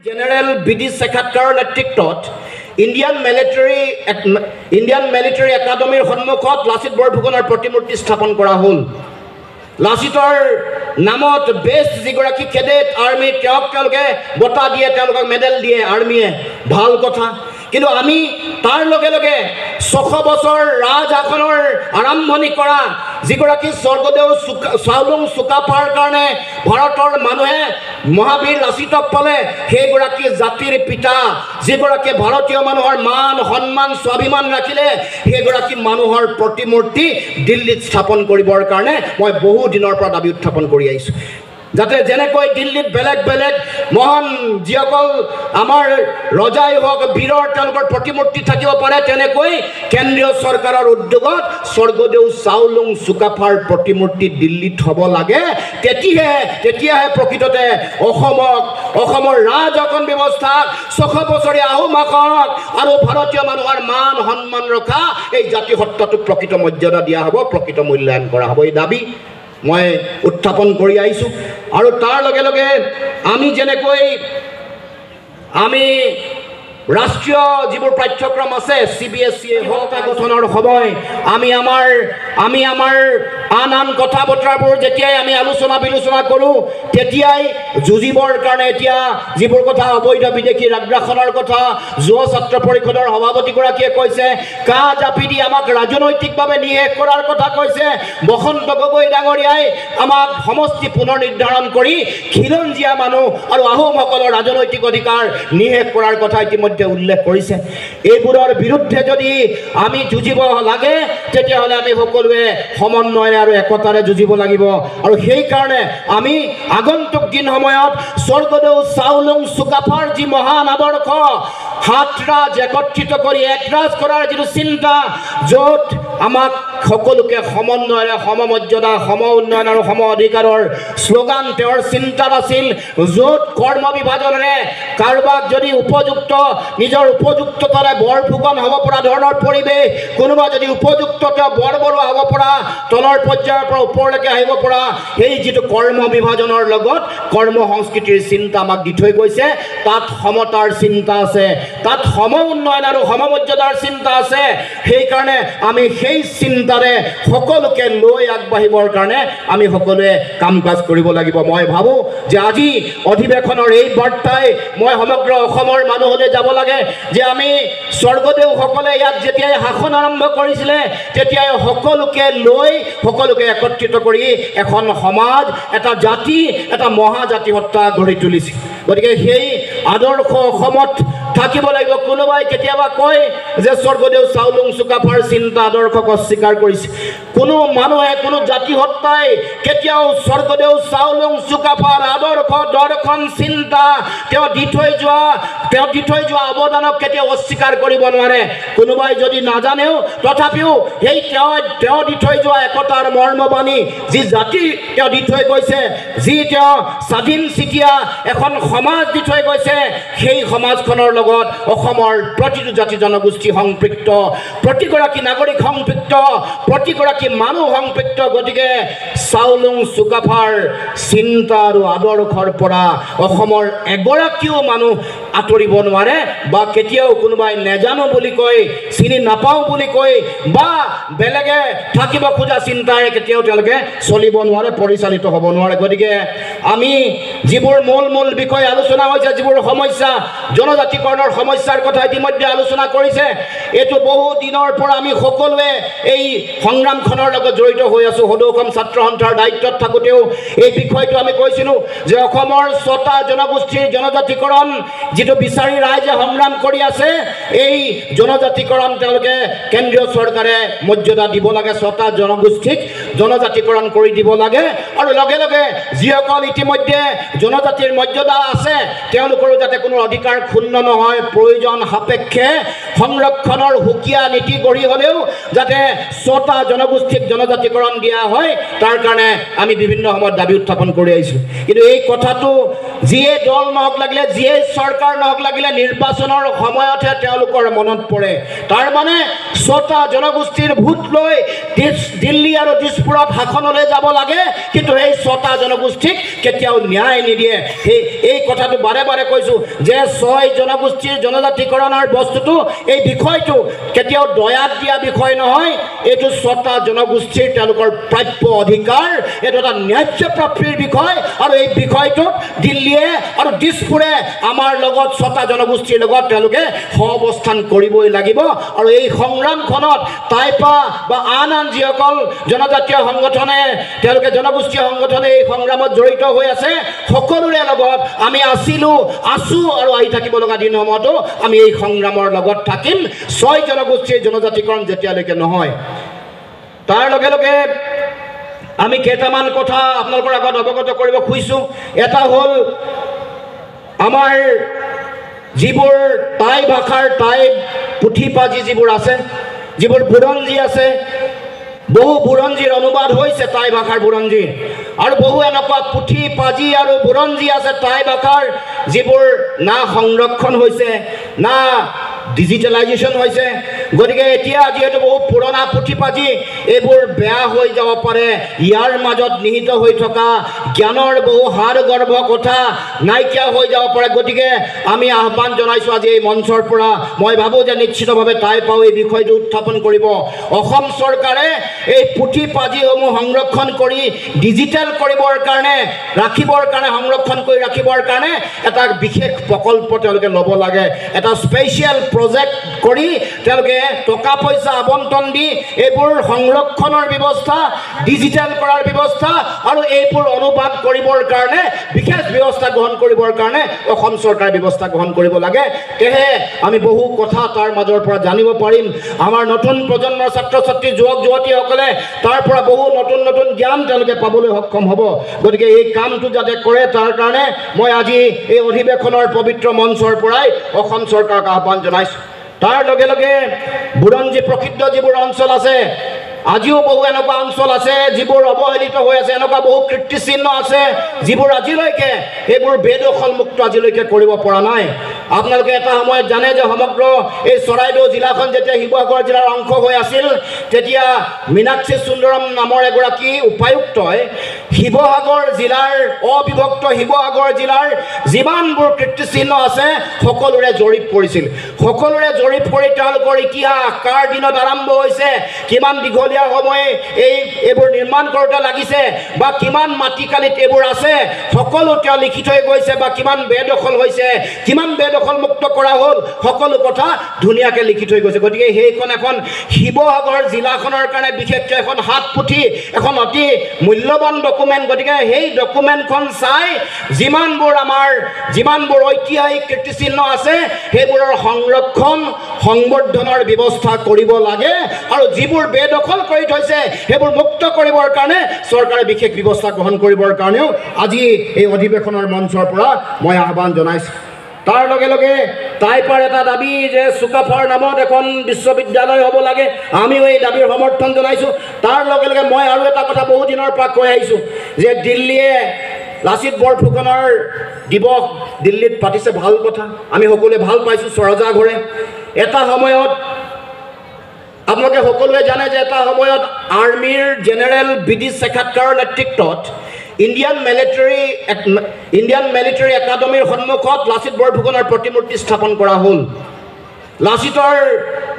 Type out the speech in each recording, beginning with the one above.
General B D চেখাটকাৰৰ নেতৃত্বত Indian military একাডেমীৰ সন্মুখত লাচিত বৰফুকনৰ প্ৰতিমূৰ্তি স্থাপন কৰা হ'ল। লাচিতৰ নামত বেষ্ট যিগৰাকী কেডেট আৰ্মি তেওঁক তেওঁলোকে বঁটা দিয়ে, তেওঁলোকক মেডেল দিয়ে আৰ্মীয়ে, ভাল কথা। কিন্তু আমি তাৰ লগে লগে 600 বছৰ ৰাজশাসনৰ আৰম্ভণি কৰা যিগৰাকী স্বৰ্গদেউ চাওলুং চুকাফাৰ কাৰণে ভাৰতৰ মানুহে মহাবীৰ লাচিতক পালে, সেইগৰাকী জাতিৰ পিতা যিগৰাকী ভাৰতীয় মানুহৰ মান সন্মান স্বাভিমান ৰাখিলে, সেইগৰাকী মানুহৰ প্ৰতিমূৰ্তি দিল্লীত স্থাপন কৰিবৰ কাৰণে মই বহু দিনৰ পৰা দাবী উত্থাপন কৰি আহিছোঁ। যাতে যেনেকৈ দিল্লীত বেলেগ বেলেগ মহান যিসকল আমাৰ ৰজাই হওক বীৰৰ তেওঁলোকৰ প্ৰতিমূৰ্তি থাকিব পাৰে, তেনেকৈ কেন্দ্ৰীয় চৰকাৰৰ উদ্যোগত স্বৰ্গদেউ চাওলুং চুকাফাৰ প্ৰতিমূৰ্তি দিল্লীত হ'ব লাগে। তেতিয়াহে প্ৰকৃততে অসমক, অসমৰ ৰাজশাসন ব্যৱস্থাক, 600 বছৰীয়া আহোম শাসনক আৰু ভাৰতীয় মানুহৰ মান সন্মান ৰখা এই জাতি সত্তাটোক প্ৰকৃত মৰ্যাদা দিয়া হ'ব, প্ৰকৃত মূল্যায়ন কৰা হ'ব। এই দাবী মই উত্থাপন কৰি আহিছোঁ। আৰু তাৰ লগে লগে আমি যেনেকৈ আমি ৰাষ্ট্ৰীয় যিবোৰ পাঠ্যক্ৰম আছে চি বি এছ চিয়ে হওক গঠনৰ সময় আমি আমাৰ আন আন কথা বতৰাবোৰ যেতিয়াই আমি আলোচনা বিলোচনা কৰোঁ, তেতিয়াই যুঁজিবৰ কাৰণে এতিয়া যিবোৰ কথা অবৈধ বিদেশী আগ্ৰাসনৰ কথা যুৱ ছাত্ৰ পৰিষদৰ সভাপতিগৰাকীয়ে কৈছে, কা জাপি দি আমাক ৰাজনৈতিকভাৱে নিশেষ কৰাৰ কথা কৈছে, বসন্ত গগৈ ডাঙৰীয়াই আমাক সমষ্টি পুনৰ নিৰ্ধাৰণ কৰি খিলঞ্জীয়া মানুহ আৰু আহোমসকলৰ ৰাজনৈতিক অধিকাৰ নিশেষ কৰাৰ কথা ইতিমধ্যে উল্লেখ কৰিছে। এইবোৰৰ বিৰুদ্ধে যদি আমি যুঁজিব লাগে, তেতিয়াহ'লে আমি সকলোৱে সমন্বয় আৰু একতাৰে যুঁজিব লাগিব। আৰু সেইকাৰণে আমি আগন্তুক দিন সময়ত স্বৰ্গদেউ চাওলুং চুকাফাৰ যি মহান আদৰ্শ, সাত ৰাজ একত্ৰিত কৰি এক ৰাজ কৰাৰ যিটো চিন্তা, য'ত আমাক সকলোকে সমন্বয়েৰে সমমৰ্যাদা, সম উন্নয়ন আৰু সম অধিকাৰৰ শ্লোগান তেওঁৰ চিন্তাত আছিল, য'ত কৰ্ম বিভাজনেৰে কাৰোবাক যদি উপযুক্ত নিজৰ উপযুক্ততাৰে বৰফুকন হ'ব পৰা ধৰণৰ পৰিৱেশ, কোনোবা যদি উপযুক্ত তেওঁ বৰবৰুৱা হ'ব পৰা, তলৰ পৰ্যায়ৰ পৰা ওপৰলৈকে আহিব পৰা, সেই যিটো কৰ্ম বিভাজনৰ লগত কৰ্ম সংস্কৃতিৰ চিন্তা আমাক দি থৈ গৈছে, তাত সমতাৰ চিন্তা আছে, তাত সম উন্নয়ন আৰু সমমৰ্যাদাৰ চিন্তা আছে। সেইকাৰণে আমি সেই চিন্তাৰে সকলোকে লৈ আগবাঢ়িবৰ কাৰণে আমি সকলোৱে কাম কাজ কৰিব লাগিব। মই ভাবোঁ যে আজি অধিৱেশনৰ এই বাৰ্তাই মই সমগ্ৰ অসমৰ মানুহলৈ যাব লাগে যে আমি স্বৰ্গদেউসকলে ইয়াত যেতিয়াই শাসন আৰম্ভ কৰিছিলে, তেতিয়াই সকলোকে লৈ সকলোকে একত্ৰিত কৰি এখন সমাজ, এটা জাতি, এটা মহাজাতি সত্তা গঢ়ি তুলিছিল। গতিকে সেই আদৰ্শ অসমত থাকিব লাগিব। কোনোবাই কেতিয়াবা কয় যে স্বৰ্গদেউ চাওলুং চুকাফাৰ চিন্তা আদৰ্শক অস্বীকাৰ কৰিছে। কোনো মানুহে, কোনো জাতি সত্তাই কেতিয়াও স্বৰ্গদেউ চাওলুং চুকাফাৰ আদৰ্শ, দৰ্শন, চিন্তা, তেওঁ দি থৈ যোৱা অৱদানক কেতিয়াও অস্বীকাৰ কৰিব নোৱাৰে। কোনোবাই যদি নাজানেও, তথাপিও সেই তেওঁ দি থৈ যোৱা একতাৰ মৰ্মবাণী, যি জাতি তেওঁ দি থৈ গৈছে, যি তেওঁ স্বাধীন চিতীয়া এখন সমাজ দি থৈ গৈছে, সেই সমাজখনৰ লগত অসমৰ প্ৰতিটো জাতি জনগোষ্ঠী সংপৃক্ত, প্ৰতিগৰাকী নাগৰিক সংপৃক্ত, প্ৰতিগৰাকী মানুহ সংপৃক্ত। গতিকে চাওলুং চুকাফাৰ চিন্তা আৰু আদৰ্শৰ পৰা অসমৰ এগৰাকীও মানুহ আঁতৰিব নোৱাৰে, বা কেতিয়াও কোনোবাই নেজানো বুলি কৈ, চিনি নাপাওঁ বুলি কৈ, বা বেলেগে থাকিব খোজা চিন্তাৰে কেতিয়াও তেওঁলোকে চলিব নোৱাৰে, পৰিচালিত হ'ব নোৱাৰে। গতিকে আমি যিবোৰ মূল মূল বিষয় আলোচনা হৈছে, যিবোৰ সমস্যা, জনজাতিকৰণৰ সমস্যাৰ কথা ইতিমধ্যে আলোচনা কৰিছে, এইটো বহু দিনৰ পৰা আমি সকলোৱে এই সংগ্ৰামখনৰ লগত জড়িত হৈ আছোঁ। সদৌ অসম ছাত্ৰ সন্থাৰ দায়িত্বত থাকোঁতেও এই বিষয়টো আমি কৈছিলোঁ যে অসমৰ 6টা জনগোষ্ঠীৰ জনজাতিকৰণ যিটো বিচাৰি ৰাইজে সংগ্ৰাম কৰি আছে, এই জনজাতিকৰণ তেওঁলোকে কেন্দ্ৰীয় চৰকাৰে মৰ্যাদা দিব লাগে, 6টা জনগোষ্ঠীক জনজাতিকৰণ কৰি দিব লাগে। আৰু লগে লগে যিসকল ইতিমধ্যে জনজাতিৰ মৰ্যাদা আছে, তেওঁলোকৰো যাতে কোনো অধিকাৰ ক্ষুণ্ণ নহয়, প্ৰয়োজন সাপেক্ষে সংৰক্ষণৰ সুকীয়া নীতি গঢ়ি হ'লেও যাতে 6টা জনগোষ্ঠীক জনজাতিকৰণ দিয়া হয়, তাৰ কাৰণে আমি বিভিন্ন সময়ত দাবী উত্থাপন কৰি আহিছোঁ। কিন্তু এই কথাটো যিয়ে দল নহওক লাগিলে, যিয়ে চৰকাৰ নহওক লাগিলে, নিৰ্বাচনৰ সময়তহে তেওঁলোকৰ মনত পৰে। তাৰ মানে 6টা জনগোষ্ঠীৰ ভোট লৈ দিল্লী আৰু দিছপুৰত শাসনলৈ যাব লাগে, কিন্তু সেই 6টা জনগোষ্ঠীক কেতিয়াও ন্যায় নিদিয়ে। সেই এই কথাটো বাৰে বাৰে কৈছোঁ যে 6 জনগোষ্ঠীৰ জনজাতিকৰণৰ বস্তুটো, এই বিষয়টো কেতিয়াও দয়াত দিয়া বিষয় নহয়। এইটো 6টা জনগোষ্ঠীৰ তেওঁলোকৰ প্ৰাপ্য অধিকাৰ, এইটো এটা ন্যায্য প্ৰাপ্তিৰ বিষয়। আৰু এই বিষয়টোত দিল্লীয়ে আৰু দিছপুৰে আমাৰ লগত, 6টা জনগোষ্ঠীৰ লগত তেওঁলোকে সহাৱস্থান কৰিবই লাগিব। আৰু এই সংগ্ৰামখনত টাইপা বা আন আন যিসকল জনজাতীয় সংগঠনে, তেওঁলোকে জনগোষ্ঠীয় সংগঠনে এই সংগ্ৰামত জড়িত হৈ আছে, সকলোৰে লগত আমি আছিলোঁ, আছোঁ আৰু আহি থাকিব লগা দিনসমূহতো আমি এই সংগ্ৰামৰ লগত থাকিম, 6 জনগোষ্ঠীৰ জনজাতিকৰণ যেতিয়ালৈকে নহয়। তাৰ লগে লগে আমি কেইটামান কথা আপোনালোকৰ আগত অৱগত কৰিব খুজিছোঁ। এটা হ'ল আমাৰ যিবোৰ টাই ভাষাৰ টাই পুথি পাঁজি যিবোৰ আছে, যিবোৰ বুৰঞ্জী আছে, বহু বুৰঞ্জীৰ অনুবাদ হৈছে টাই ভাষাৰ বুৰঞ্জীৰ, আৰু বহু এনেকুৱা পুথি পাঁজি আৰু বুৰঞ্জী আছে টাই ভাষাৰ যিবোৰ না সংৰক্ষণ হৈছে, না ডিজিটেলাইজেশ্যন হৈছে। গতিকে এতিয়া যিহেতু বহু পুৰণা পুথি পাঁজি এইবোৰ বেয়া হৈ যাব পাৰে, ইয়াৰ মাজত নিহিত হৈ থকা জ্ঞানৰ বহু সাৰগৰ্ভ কথা নাইকিয়া হৈ যাব পাৰে। গতিকে আমি আহ্বান জনাইছোঁ আজি এই মঞ্চৰ পৰা, মই ভাবোঁ যে নিশ্চিতভাৱে টাই পাও এই বিষয়টো উত্থাপন কৰিব। অসম চৰকাৰে এই পুথি পাঁজিসমূহ সংৰক্ষণ কৰি ডিজিটেল কৰিবৰ কাৰণে, ৰাখিবৰ কাৰণে, সংৰক্ষণ কৰি ৰাখিবৰ কাৰণে এটা বিশেষ প্ৰকল্প তেওঁলোকে ল'ব লাগে, এটা স্পেচিয়েল প্ৰজেক্ট কৰি তেওঁলোকে টকা পইচা আবণ্টন দি এইবোৰ সংৰক্ষণৰ ব্যৱস্থা, ডিজিটেল কৰাৰ ব্যৱস্থা আৰু এইবোৰ অনুবাদ কৰিবৰ কাৰণে বিশেষ ব্যৱস্থা গ্ৰহণ কৰিবৰ কাৰণে অসম চৰকাৰে ব্যৱস্থা গ্ৰহণ কৰিব লাগে। তেহে আমি বহু কথা তাৰ মাজৰ পৰা জানিব পাৰিম। আমাৰ নতুন প্ৰজন্মৰ ছাত্ৰ ছাত্ৰী, যুৱক যুৱতীসকলে তাৰ পৰা বহু নতুন নতুন জ্ঞান তেওঁলোকে পাবলৈ সক্ষম হ'ব। গতিকে এই কামটো যাতে কৰে তাৰ কাৰণে মই আজি এই অধিৱেশনৰ পবিত্ৰ মঞ্চৰ পৰাই অসম চৰকাৰক আহ্বান জনাইছোঁ। তাৰ লগে লগে বুৰঞ্জী প্ৰসিদ্ধ যিবোৰ অঞ্চল আছে, আজিও বহু এনেকুৱা অঞ্চল আছে যিবোৰ অৱহেলিত হৈ আছে, এনেকুৱা বহু কীৰ্তিচিহ্ন আছে যিবোৰ আজিলৈকে এইবোৰ বেদখল মুক্ত আজিলৈকে কৰিব পৰা নাই। আপোনালোকে এটা সময়ত জানে যে সমগ্ৰ এই চৰাইদেউ জিলাখন যেতিয়া শিৱসাগৰ জিলাৰ অংশ হৈ আছিল, তেতিয়া মীনাক্ষী সুন্দৰম নামৰ এগৰাকী উপায়ুক্তই শিৱসাগৰ জিলাৰ, অবিভক্ত শিৱসাগৰ জিলাৰ যিমানবোৰ কীৰ্তিচিহ্ন আছে সকলোৰে জৰীপ কৰিছিল। সকলোৰে জৰীপ কৰি তেওঁলোকৰ ইতিহাস কাৰ দিনত আৰম্ভ হৈছে, কিমান দীঘলীয়া সময় এইবোৰ নিৰ্মাণ কৰোঁতে লাগিছে বা কিমান মাটিকালিত এইবোৰ আছে, সকলো তেওঁ লিখি থৈ গৈছে, বা কিমান বেদখল হৈছে, কিমান বেদখল মুক্ত কৰা হ'ল, সকলো কথা ধুনীয়াকৈ লিখি থৈ গৈছে। গতিকে সেইখন এখন শিৱসাগৰ জিলাখনৰ কাৰণে বিশেষকৈ এখন হাত পুথি, এখন অতি মূল্যৱান ডকুমেণ্ট। গতিকে সেই ডকুমেণ্টখন চাই যিমানবোৰ আমাৰ যিমানবোৰ ঐতিহাসিক কীৰ্তিচিহ্ন আছে সেইবোৰৰ সংৰক্ষণ সংবৰ্ধনৰ ব্যৱস্থা কৰিব লাগে, আৰু যিবোৰ বেদখল কৰি থৈছে সেইবোৰ মুক্ত কৰিবৰ কাৰণে চৰকাৰে বিশেষ ব্যৱস্থা গ্ৰহণ কৰিবৰ কাৰণেও আজি এই অধিৱেশনৰ মঞ্চৰ পৰা মই আহ্বান জনাইছোঁ। তাৰ লগে লগে টাইপাৰ এটা দাবী যে চুকাফাৰ নামত এখন বিশ্ববিদ্যালয় হ'ব লাগে, আমিও এই দাবীৰ সমৰ্থন জনাইছোঁ। তাৰ লগে লগে মই আৰু এটা কথা বহু দিনৰ পৰা কৈ আহিছোঁ যে দিল্লীয়ে লাচিত বৰফুকনৰ দিৱস দিল্লীত পাতিছে, ভাল কথা, আমি সকলোৱে ভাল পাইছোঁ। চৰজাঘৰে এটা সময়ত আপোনালোকে সকলোৱে জানে যে এটা সময়ত আৰ্মীৰ জেনেৰেল বি ডি চেখাটকাৰৰ নেতৃত্বত ইণ্ডিয়ান মিলিটাৰী একাডেমীৰ সন্মুখত লাচিত বৰফুকনৰ প্ৰতিমূৰ্তি স্থাপন কৰা হ'ল। লাচিতৰ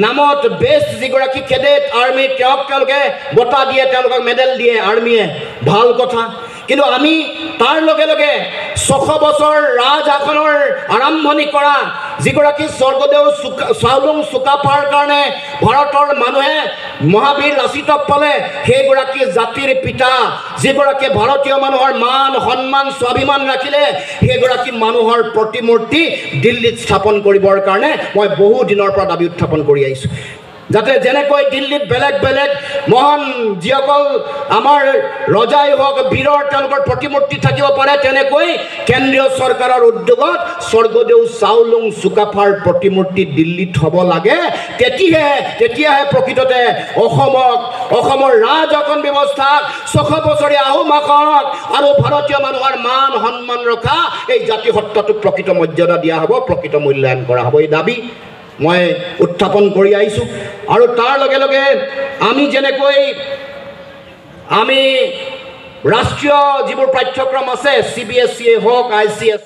নামত বেষ্ট যিগৰাকী কেডেট আৰ্মী, তেওঁক তেওঁলোকে বঁটা দিয়ে, তেওঁলোকক মেডেল দিয়ে আৰ্মীয়ে, ভাল কথা। কিন্তু আমি তাৰ লগে লগে 600 বছৰ ৰাজশাসনৰ আৰম্ভণি কৰা যিগৰাকী স্বৰ্গদেউ চাওলুং চুকাফাৰ কাৰণে ভাৰতৰ মানুহে মহাবীৰ লাচিতক পালে, সেইগৰাকী জাতিৰ পিতা, যিগৰাকী ভাৰতীয় মানুহৰ মান সন্মান স্বাভিমান ৰাখিলে, সেইগৰাকী মানুহৰ প্ৰতিমূৰ্তি দিল্লীত স্থাপন কৰিবৰ কাৰণে মই বহু দিনৰ পৰা দাবী উত্থাপন কৰি আহিছোঁ। যাতে যেনেকৈ দিল্লীত বেলেগ বেলেগ মহান যিসকল আমাৰ ৰজাই হওক বীৰৰ তেওঁলোকৰ প্ৰতিমূৰ্তি থাকিব পাৰে, তেনেকৈ কেন্দ্ৰীয় চৰকাৰৰ উদ্যোগত স্বৰ্গদেউ চাওলুং চুকাফাৰ প্ৰতিমূৰ্তি দিল্লীত হ'ব লাগে। তেতিয়াহে প্ৰকৃততে অসমক, অসমৰ ৰাজশাসন ব্যৱস্থাক, 600 বছৰীয়া আহোম শাসনক আৰু ভাৰতীয় মানুহৰ মান সন্মান ৰখা এই জাতি সত্তাটোক প্ৰকৃত মৰ্যাদা দিয়া হ'ব, প্ৰকৃত মূল্যায়ন কৰা হ'ব। এই দাবী মই উত্থাপন কৰি আহিছোঁ। আৰু তাৰ লগে লগে আমি যেনেকৈ আমি ৰাষ্ট্ৰীয় যিবোৰ পাঠ্যক্ৰম আছে, CBSE হওক, ICS